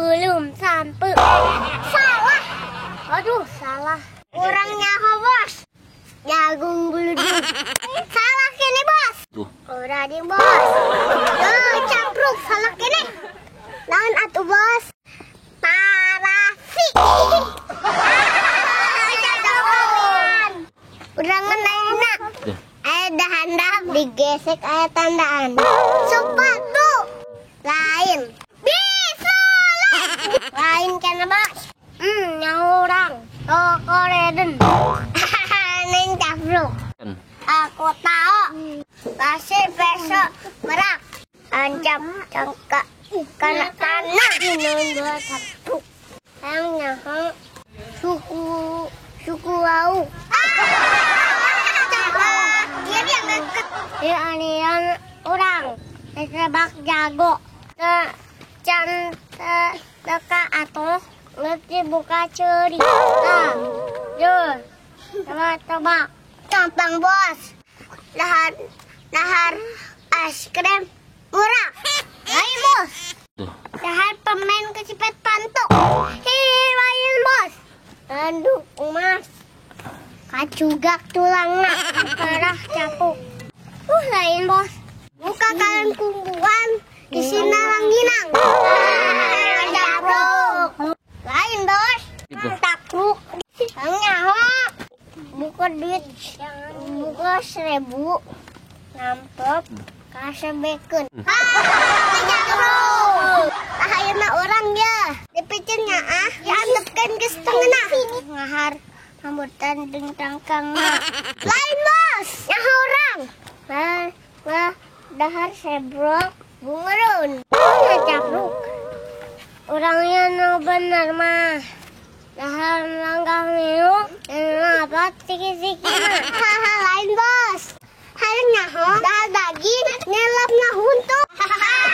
Belum sampai. Salah. Aduh, salah. Orangnya bos. Jagung beluduk. Salah kini bos. Ora di bos. Capruk salah kini. Lawan atuh bos. Tarasi. Urang enak. Aya dahandap digesek aya tandaan. Sepatu lain. Bisa lain kana bos. Yang orang toko reden. Neng capruk. Aku tahu. Pasir besok merak. Ancam cangka kana tanah. 1, 2, 1. Yang nyaho suku wau. Dia aliran orang sebab jago can teka atau ngerti buka ceri. Nah, jur, tebak-tebak. Gampang bos. Dahar es krim murah. Lain bos. Dahar pemain kecipet pantuk. Hei, lain bos. Tanduk emas. Kacugak tulangna. Parah capuk. Lain bos. Buka kalian kumpulan di sini langginang. Capruk. Lain bos. Takruk. Nyaho. Buka duit. Buka 1000. Nampep. Kasebeken. Capruk. Ayeuna orang ya. Dipicennya ah. Diantepkeun ke setengah. Ngahar. Rambutan jeung tangkang. Lain bos. Nyaho orang. Nah, dahar sebrok bungerun. Capruk. Orangnya no bener mah. Dahar langkah milu, apa siki-siki mah. Haha, lain bos. Hayang nyaho, dahar daging, nyelap ngahuntuk. Capruk.